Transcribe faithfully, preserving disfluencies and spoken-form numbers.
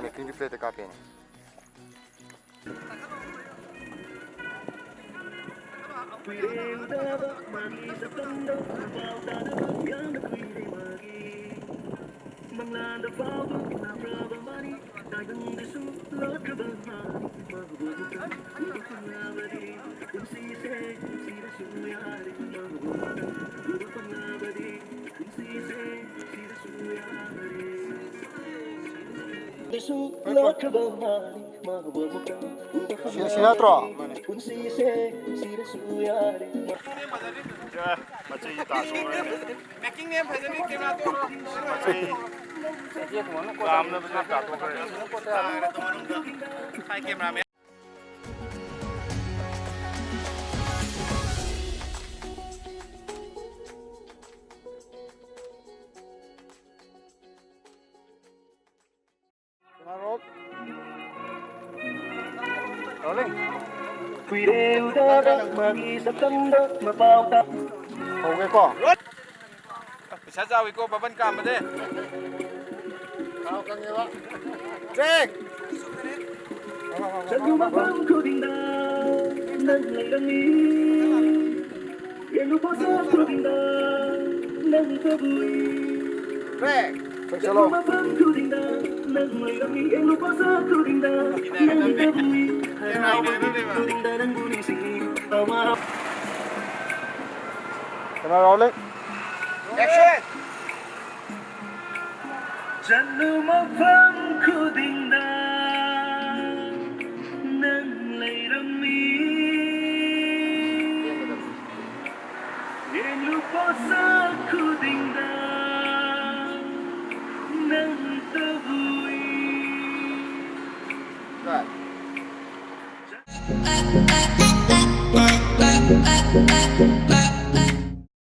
Making replay ꯇ ꯀꯥꯞꯄꯦꯅꯦ꯫ ꯁꯤ, ꯁꯤ ꯅꯠꯇ꯭ꯔꯣ? ꯃꯆꯩ ꯇꯥꯊꯣꯛꯈ꯭ꯔꯦ꯫ ꯃꯆꯩ ꯀꯥꯝꯅꯕꯁꯦ ꯇꯥꯊꯣꯛꯈ꯭ꯔꯦ꯫ ꯁꯥꯏ ꯀꯦꯃꯦꯔꯥꯃꯦꯟ꯫ Rolling. ꯀꯨꯏꯔꯦ ꯎꯗꯕ ꯃꯥꯒꯤ ꯁꯛꯇꯝꯗꯣ ꯃꯄꯥꯎ ꯇꯥ- ꯍꯧꯒꯦꯀꯣ꯫ ꯄꯩꯁꯥ ꯆꯥꯎꯏꯀꯣ ꯕꯕꯟ ꯀꯥꯝꯕꯗꯤ꯫ ꯆꯠꯂꯨ ꯃꯐꯝ ꯈꯨꯗꯤꯡꯗ ꯅꯪ ꯂꯩꯔꯝꯃꯤ꯫ ꯌꯦꯡꯉꯨ ꯄꯣꯠꯁꯛ ꯈꯨꯗꯤꯡꯗ ꯅꯪ ꯇꯧꯏ꯫ ꯆꯠꯂꯨ ꯃꯐꯝ ꯈꯨꯗꯤꯡꯗ ꯅꯪ ꯂꯩꯔꯝꯃꯤ꯫ ꯌꯦꯡꯉꯨ ꯄꯣꯠꯁꯛ ꯈꯨꯗꯤꯡꯗ ꯅꯪ ꯇꯧꯏ꯫ ꯍꯔꯥꯎꯕ ꯈꯨꯗꯤꯡꯗ ꯅꯪꯕꯨ ꯅꯤꯡꯁꯤꯡꯏ꯫ ꯑꯋꯥ Camera rolling. Action! ꯆꯠꯂꯨ ꯃꯐꯝ ꯈꯨꯗꯤꯡꯗ ꯅꯪ ꯂꯩꯔꯝꯃꯤ꯫ ꯌꯦꯡꯂꯨ ꯄꯣꯠꯁꯛ ꯈꯨꯗꯤꯡꯗ ꯅꯪ ꯇꯧꯏ꯫ Cut.